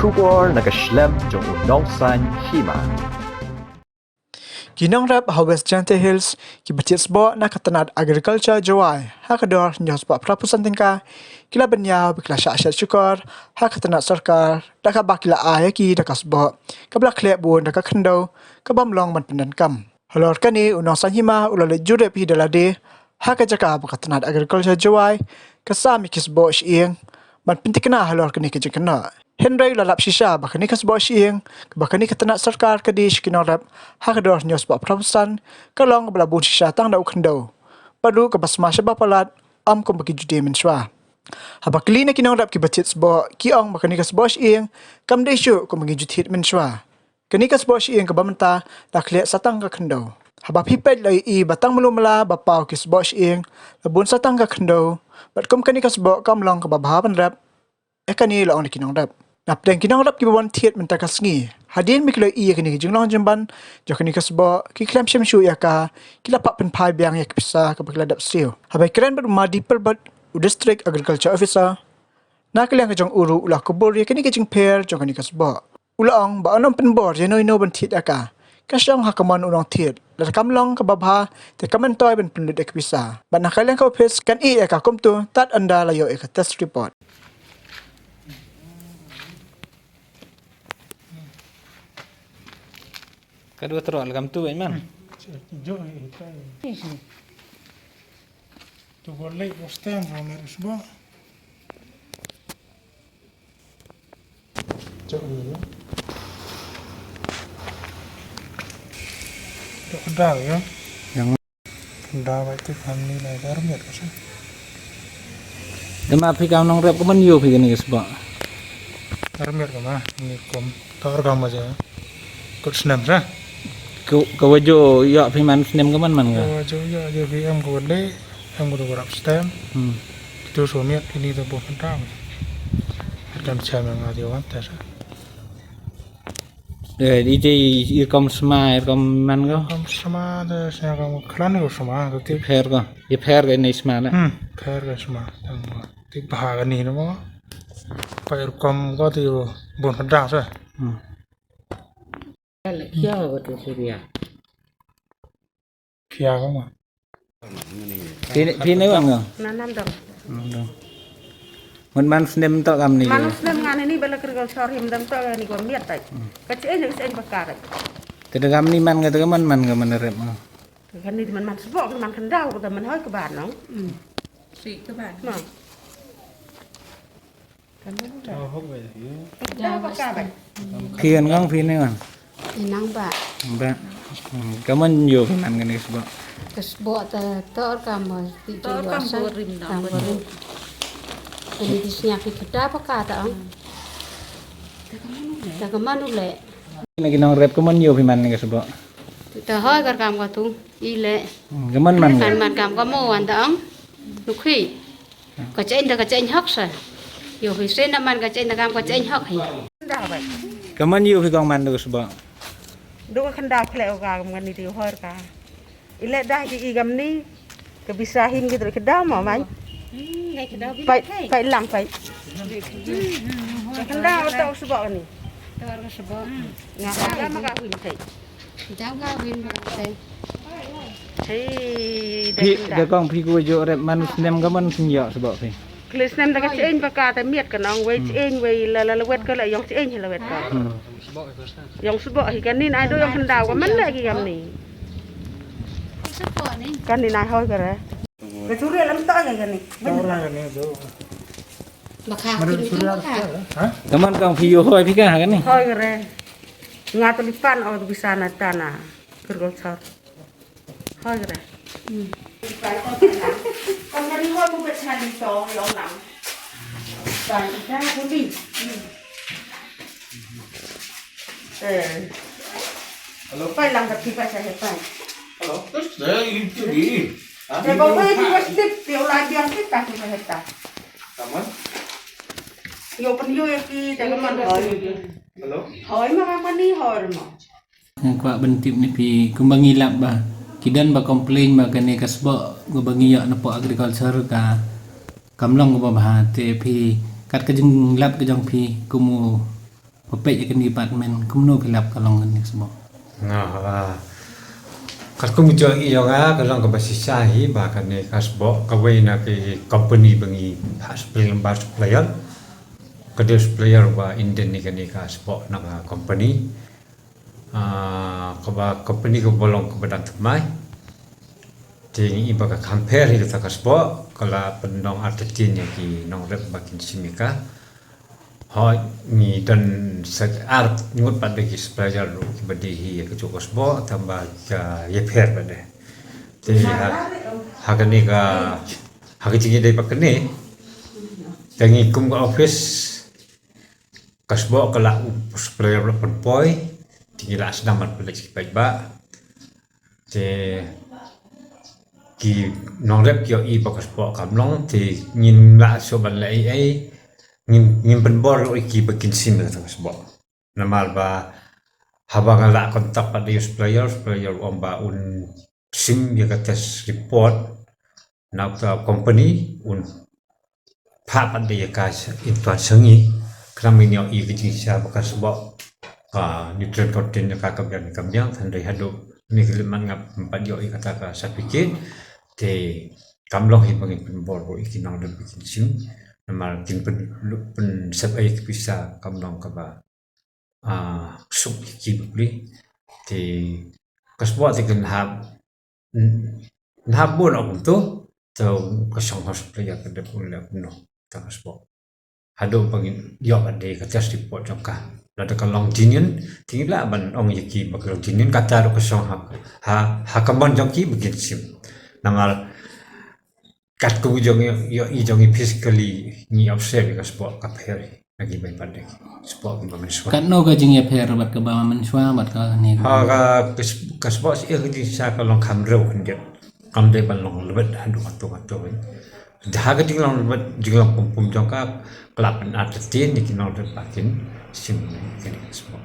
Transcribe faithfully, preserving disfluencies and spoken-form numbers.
Khubor na ka shlem jong u Nongsaiñ Hima. Ki nongrep ha West Jaintia Hills kiba thied sboh na ka tnat Agriculture Jowai ha ka dor hynñiew spah phra phew san tyngka ki la bynñiaw ba ki la shah shet shukor ha ka tnat sorkar da kaba ki la ai ïa ki da ka sboh kaba la khleh bun da ka khyndew ka bym long ban pyndonkam. Halor kane u Nongsaiñ Hima u la leit jurip hi da lade ha ka jaka ba ka tnat Agriculture Jowai ka sam ïa ki sboh shyieng ban pynthikna halor kane ka jingkynnoh. Hynrei u la lap shisha ba kane ka sboh shyieng kaba kane ka tnat sorkar ka die sha ki nongrep ha ka dor hynñiew spah phra phew san ka long kaba la bun shisha tang da u khyndew bad ruh kaba sma shaba palat, ym kumba ki ju die mynshuwa. Haba kylli na ki nongrep kiba thied sboh ki ong ba kane ka sboh shyieng kam dei shuh kumba ngi ju thied mynshuwa. Kane ka sboh shyieng kaba mynta la khleh sa tang ka khyndew. Haba phi peit la ïohi ba tang malu mala ba paw ki sboh shyieng la bun sa tang ka khyndew bad kum kane ka sboh kam long kaba bha ban rep. Ïa kane la ong da ki nongrep. Napdeng ki nongrep kiba wan thied mynta ka sngi, hadien ba ki la ïohi ïa kane ka jinglong jingman jong kane ka sboh, ki khlem shim shuh ïa ka, ki la pynphai biang ïa ka pisa kaba ki la dep siew. Haba kren bad u Madi Pyrbat, u District Agriculture Officer, na ka liang ka jong u ruh u la kubur ïa kane ka jingpher jong kane ka sboh. U la ong ba un ym pynbor ïano ïano ban thied ïa ka. Ka shong ha ka mon u nongthied. Lada kam long kaba bha te kam myntoi ban pynlut ïa ka pisa. Bad na ka liang ka ophis kan ïeh ïa ka kumta tad ynda la ïoh ïa ka test report. Ka dua troh la kam tu ai man. Jo, eh, tai. Tu boleh bos tem, boleh sboh. Cok dulu. Cok dah ya. Yang dah baik tu kami lah dah miat ka sah. Dama phi kam nongrep ka man ïoh phi kane ka sboh. Dah miat ka ma ni kom tor kam aja. Kut snem sah. Ka, ka wajo ïoh phi man snem ka man man ka. Ka wajo ïoh je phi em ka wale em ka tu rap stem. Hmm. Tu so miat ini tu boh pentam. Kan chem yang ada wan tes. Eh, ite i rukom sma, i rukom man ko? Rukom sma de sma rukom klan ko sma ko ti. Pher ko. Ye pher ko ini sma na. Hmm, pher ko sma. Tang ko. Ti bha ko ni no. Pa i rukom ko ti bon da sa. Hmm. Kya ko tu Surya. Phi ïa ka ma. Phi, phi ne wan ka? Nan, nan dong. Nan dong. Mut man snem to kam ni. Man snem ngan ni bala kyrkol sor him dang to ni ko miat tai. Hmm. Ka chei ni ka chei pakar. Te da kam ni man ka te ka man man ka man rep ka. Ka ni man man sboh ka man khyndau ka man hoi ka ban nong. Hmm. Si ka ban. No. Phi ngan ngang phi ne ngan. Inang ba. Ba. Hmm, ka man ïoh phi man kane ka sboh. Ka sboh ta tor ka ma ti tor ka ma rim na. Kane ti sñiaw ki kata pa ka ta ang. Ta ka man u le. Na ki nongrep ka man ïoh phi man kane ka sboh. Ta hoi kar kam ka tu i le. Hmm, ka man man. Kan man kam ka mo wan ta ang. Nukhi. Ka cheng da ka cheng hok sa. Yo hi sen da man ka cheng da kam ka cheng hok hi. Ka man ïoh hi kong man da ka sboh. Da ka khyndau khleh ka kam ngan ni ti hor ka. I le da ki i kam ni. Ka bisa hin ki da ka dam ma man. Pai pai lang pai. Ka khyndau ta sboh ni. Ta sboh. Nga ka ma ka hin pai. Dang ka win ba te. Hei, phi da kong phi ku jo rep man snem ka man sñiaw sboh phi. Kle snem da ka cheng ba ka ta miat ka nong wei cheng wei la la la wet ka la yong cheng la wet ka. Hmm. Yong sboh hi kan ni nai do yong khyndau ka man la ki kam ni. Kan ni nai hoi ka re. Ka churi lam ta ka ni. Ba ka. Ka man kong phi yo hoi phi ka kan ni. Hoi ka re. Nga tu lipan o tu bisa na tana. Kyrkol sor. Hoi re. Hmm. Kon ngari hoi mu bet sani to long lang. Bai ita ko bi. Hmm. Eh. Hello. Pai lang ka ti pai sa he pai. Hello. Terus saya itu di. Saya bawa itu plastik, dia ulah biar kita kita kita. Kamu? Yo pen yo ya ki, jangan man hoi. Hello. Hoi ma ka ni hoi ma. Nga kwah ban tip na phi, kumba ngi lap ba ki don ba complain ba kane ka sboh kaba ngi ïoh na poh agriculture ka kam long kaba bha, te phi kat ka jinglap ka jong phi kum u Peit ïa kane department kumno phi lap ka long kane ka sboh. Nga, ah, katkum jong i jong nga ka long kaba shisha hi ba kane ka sboh kawei na ki company ba ngi phah supplier, ba supplier. Ka dei supplier ba Indian ne kane ka sboh na ka company. Ah, kaba company kaba long kaba dang thymmai. Te ngi i ba ka compare hi kata ka sboh ka la pynlong artatien ïa ki nongrep ba kin shim ïa ka. Hooid, ngi don sa ar ngut pat de ki supplier ruh kiba die hi ïa kajuh ka sboh, tangba ka ïapher pat de. Te ha, ha kane ka, ha ka jingïadei pat kane, te ngi kum ka office, ka sboh ka la u supplier la pynpoi, te ngi la sdang ban pynleit sha ki paidbah. Te ki nongrep ki ïohi ba ka sboh kam long, te ngim lah shuh ban leh ei ei, ngim, ngim pynbor ruh ïa ki ba kin shim ïa kata ka sboh. Namar ba haba nga la contact pat da u supplier, supplier u ong ba un shim ïa ka test report na uta u company, un phah pat da ïa ka sha, ïa ka sha ngi, khnang ba ngin ïohi ka jingshisha ba ka sboh ka nutrient content jong ka ka biang ne kam biang, hynrei haduh kane ka khyllipmat ngam pat ïohi kata ka certificate, te kam long hi ba ngin pynbor ruh ïa ki nongrep ba kin shim, namar kin pyn, pynsep ei ki pisa kam long kaba, ah, suk ïa ki bapli. Te ka sboh te kan hap, mm, hap bun kumto, te ka shong ha u supplier ka dep un leh kumno, te ka sboh. Haduh ba ngin ïoh pat de ka test report jong ka. Lada ka long genuine, te ngi lah ban ong ïa ki ba ka long genuine, kata ruh ka shong ha, ha, ha ka mon jong ki ba kin shim. Namar katkum jong ngi, ïohi jong ngi physically ngi observe ïa ka sboh ka pher na ki bai pat de ki sboh kiba mynshuwa. Katno ka jingïapher bad kaba mynshuwa bad kane ka, ha, ka, ka s-, ka sboh sha ka jingshisha ka long kham riew khyndiat. Kam dei ban long lwet haduh katto katto. Ha ka jinglong lwet, jinglong pum pum jong ka, ka la pynartatien ïa ki nongrep ba kin shim ïa kane ka sboh.